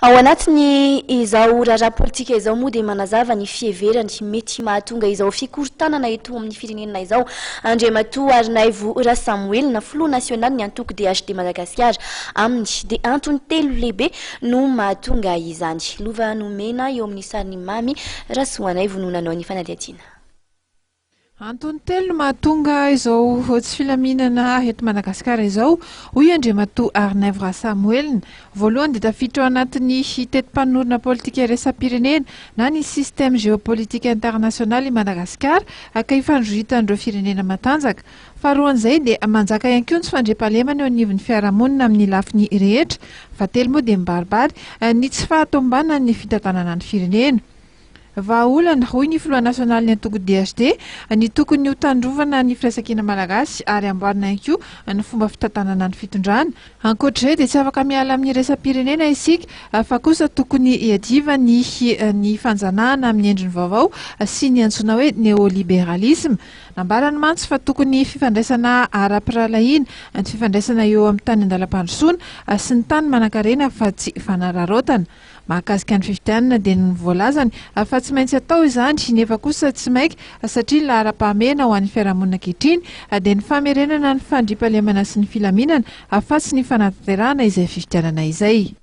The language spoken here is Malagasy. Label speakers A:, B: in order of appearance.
A: Ao anatin'ny izao raharaha politika izao moa dia manazava ny fiheverany mety mahatonga izao fikorontanana eto amin'ny firenena izao Andriamatoa Harinaivo Rasamoelina, filoha nasionalin'ny antoko DHD Madagasikara. Aminy dia antony telo lehibe no mahatonga izany. Lova nomena eo amin'ny sarin'i Mamy Rasoanaivo no nanao ny fanadihadiana.
B: Antony telo no mahatonga izao tsy filaminana eto Madagasikara izao, hoy Andriamatoa Harinaivo Rasamoelina. Voalohany dia tafiditra ao anatin'ny teti-panorona politika iraisam-pirenena na ny système géopolitique international i Madagasikara ka ifandrohitan'ireo firenena matanjaka. Faharoan'izay dia manjaka ihany koa ny tsy fandriampahalemana eo anivon'ny fiarahamonina amin'ny lafiny rehetra. Fahatelo moa dia mibaribary ny tsy fahatomombanan'ny fitantanana ny firenena. Vahaolana, hoy ny filoha nasionalin'ny antoko DHD, ny tokony ho tandrovana ny firaisankina malagasy ary amboarina ihany koa ny fomba fitantanana ny fitondrana. Ankoatra izay dia tsy afaka miala amin'ny iraisam-pirenena isika fa kosa tokony hiadiva ny ny fanjanahana amin'ny endriny vaovao sy ny antsoina hoe néolibéralisme. Nambarany mantsy fa tokony fifandraisana ara-pirahalahiana ny fifandraisana eo amin'ny tany an-dalam-pandrosoana sy ny tany manankarena fa tsy fanararaotana. Mahakasika ny fifidianana dia ny voalazany fa tsy maintsy atao izany nefa kosa tsy maika satria ny laharam-pahamehana ho an'ny fiarahamonina ankehitriny dia ny famerenana ny fandriampahalemana sy ny filaminana fa tsy ny fanatanterahana izay fifidianana izay.